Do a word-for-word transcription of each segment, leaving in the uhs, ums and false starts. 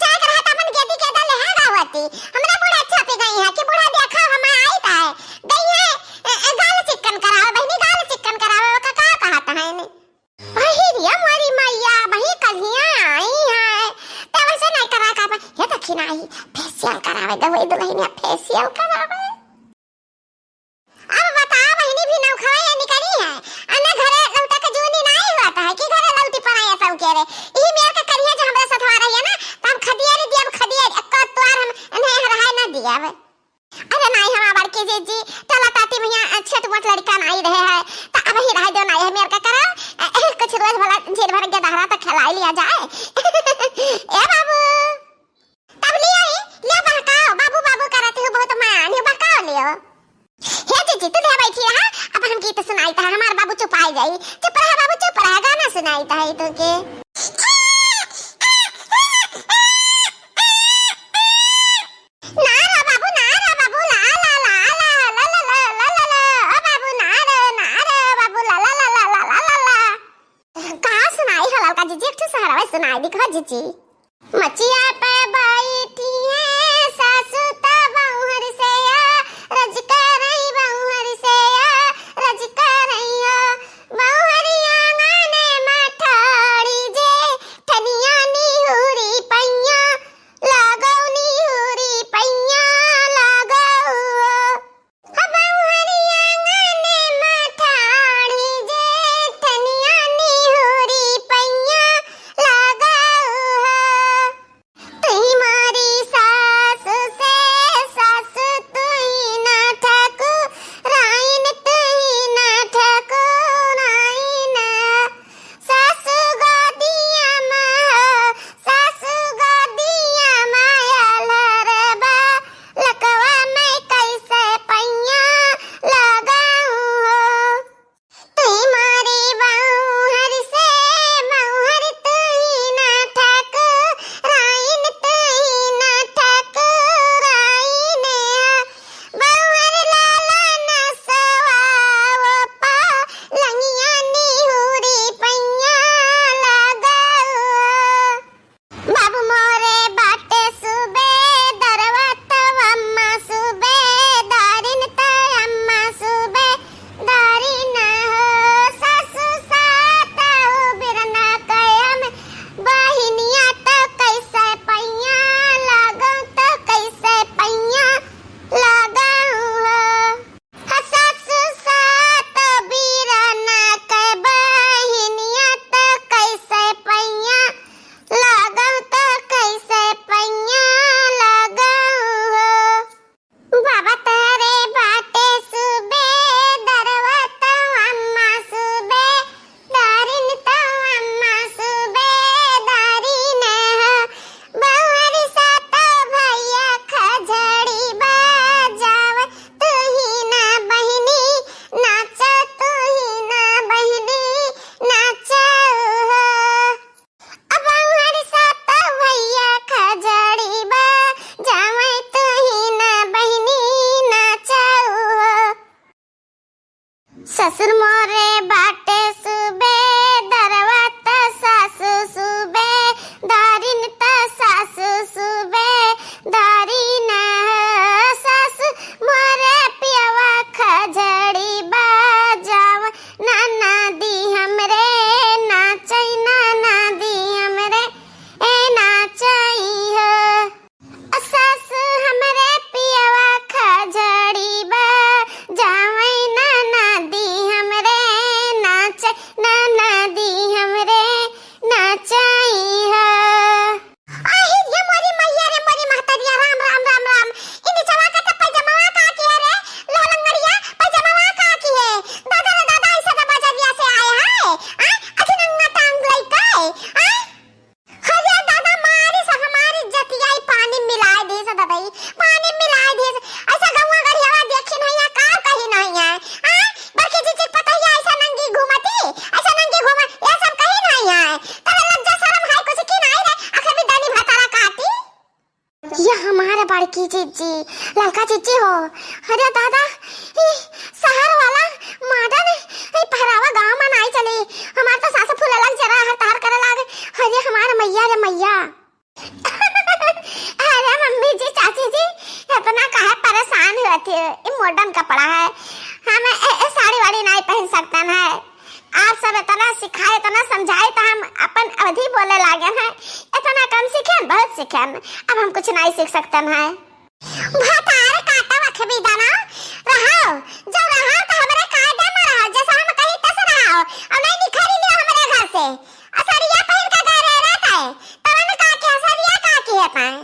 जाए के रहा त अपन गेदी गेदा लेहा गावती। हमरा बूढ़ा छपी गई है कि बूढ़ा देखा हम आई त है। गई है, ए, ए, गाल चिक्कन करावे, बहिनी गाल चिक्कन करावे, ओका का कहत है ने? अही रे मोरी मैया, वही कल्हिया आई है। त वैसे नहीं करा का, ये देखी ना आई, facial करावे, गवई दुल्हनिया facial करावे। अब बताओ, बहिनी भी नौखवा ये निकली है। अने घरे लौटा के जूनी नाई हुआ था कि घरे लौटी पड़ा ये सब के रे। इही मेर के करिया जो हमरा सथवा रही है ना, त हम खदिया रे दियब, खदिया रे, एको त्वार हम इन्हें रहाय ना दियब। अरे नाई, हम बड़की जीजी, टला टाटी भैया, छोट मोट लड़का नाई रहे है, त अब ही रह दो नाई, है मेर के करो, ए, ए, कुछ रोज भला झीर भर के दहरा त खिलाई लिया जाए। ए बाबू, तब लियो ही, लियो बहकाओ, बाबू बाबू करत हो, बहुत माया नहीं बहकाओ लियो। हे जीजी, तू ले बैठी रहा, अब हम गीत सुनाई त है, हमार बाबू चुप आई जाई। चुप रहा बाबू, चुप रहा, गाना सुनाई त है तू के। ना रे बाबू, ना रे बाबू, ला, ला, ओ बाबू, ना रे, ना रे बाबू, ला, ला, ला। का सुनाई हो ललका जीजी, एक ठो सहरवा सुनाई दिखा जीजी। मचिया पे बैठी है सासू त बउहर से या, रज करई बउहर से या, रज करई हो। बउहरी आंगन में ठाड़ी जे, ठनिया निहुरी पैया, लागौ निहुरी पैया, लागौ हो। बउहरी आंगन में ठाड़ी जेठनिया निहुरी पैया लागौ हो। तुही मोरी सास से सास तुही ना ठकुराइन, तुही ना ठकुराइन। सासु गोदिया मा हो, सासु गोदिया मा आलर बा, लकवा मैं कैसे पैया लगाऊं हो। तुही मोरी बउहर से बउहर तुही ना ठकुराइन, तुही ना ठकुराइन। बउहर लाला ना सवाओ पा, लंगिया निहुरी पैया लगाओ। बाबू मोरे बाटे सुबेदरवा त अम्मा सुबेदारिन त अम्मा सुबेदारिन हो। सासु सात हो बिरना कयम बहिनिया त कैसे पैया लागो त कैसे पैया लागो हो। सासु सात बिरना के बहिनिया त कैसे पैया लागौ त कैसे पैया लागौ हो। बाबा तोरे बाटे सुबेदरवा त अम्मा सुबेदारिन त अम्मा सुबेदारिन हो। बउहर सात भैया खजड़ी बजाव, तुही ना बहिनी नाच, तुही ना बहिनी नाच हो। बउहर सात भैया खजड़ी बजाव, तुही ना बहिनी नाच हो। ससुर मोरे बाटे सुबेदरवा त सासु सुबेदारिन त सासु सुबेदारिन हो। सासु मोरे पियवा खजड़ी बजाव, ननदी हमरे नाचै, ननदी हमरे ए नाचै हो। सास हमरे पियवा खजड़ी बजावै, ननदी हमरे नाच, ननदी हमरे नाचै हो। आही रे मोरी मैया रे मोरी महतरिया, राम, राम, राम, राम। इन्हें चला के तो पैजमवा का किहे रे, लहलंगड़िया, पैजमवा का किहे। दादा रे दादा, ऐसा तो बजरिया से आए हैं, आय, अखिनंगा टांग लइके, आय। अरे दादा, मारी से हमारी जतिया ई पानी मिलाए दे से ददई, पानी मिलाए दे से। ऐसा गौवा गढ़ियावा देखी नहीं है, का कही नहीं है? आ? बड़की जीजी के पतोहिया ऐसा नंगी घूमती, ऐसा नंगी घूम, ये सब कही नहीं है। तब लज्जा शरम है कुछ की नहीं रे, आखिर भी दानी भतारा काटी। ये हमारे बड़की जीजी, ललका जीजी हो। अरे दादा, ई शहर वाला modern, ई पहरावा गाँव में नहीं चली। हमार तो सास फूले लग जरा हर तार करे लागे। अरे हमार मैया रे मैया। अवधी बोले लागेन है, इतना कम सीखेन, बहुत सीखेन, अब हम कुछ नहीं सीख सकतेन है। भतार काटा वखे भी दाना रहो, जब रहो तो हमरे कायदे में रहो, जैसे हम कही तैसे रहो, और नहीं निखरी लियो हमरे घर से। और सड़िया पहिर के गए रह रहता है, तब हम का के सड़िया का के है पाए।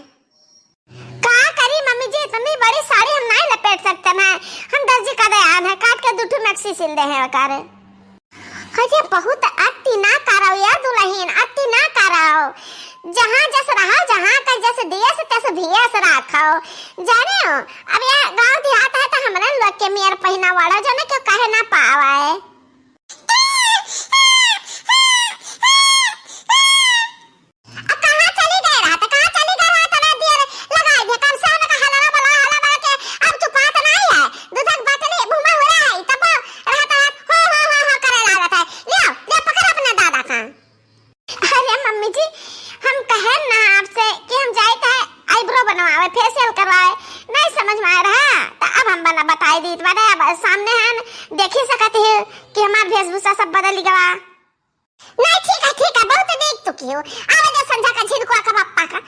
का करी मम्मी जी, इतनी बड़ी साड़ी हम नहीं लपेट सकते ना, हम दर्जी का दयान है, काट के दू ठो मैक्सी सिल दे हैं ओकारे। अरे बहुत अति ना कराओ यार दुल्हन, अति ना कराओ। जहाँ जस रहो, जहाँ का जस दियस तस भियस राखो। जाने हो, अब यह गाँव देहात है तो हमरे लोग के मेर पहिना वाला जाने क्यों कहे ना पावा है। अब कहाँ चली गए रहा था, कहाँ चली गए रहा था, ना दियर लगाए दे, कम से कम का हलाला बला, हला बला के अब चुपात नहीं है। दूधक बटली भूमा हो रहा है, तब रहा था, हो, हो, हो, हो करे लागत है। लियो, ले पकड़ अपने दादा का। अरे मम्मी जी, हम कहे ना आपसे कि हम जाए थे आईब्रो बनवावे, फेशियल करवाए, नहीं समझ में आ रहा, तो अब हम बना बताई दीत बाटे, अब सामने है न, देखी सकत ही कि हमार वेशभूषा सब बदल गवा। नहीं, ठीक है, ठीक है, बहुत नीक तू कियो। आवे दे संझा का झिनकुआ का पप्पा का।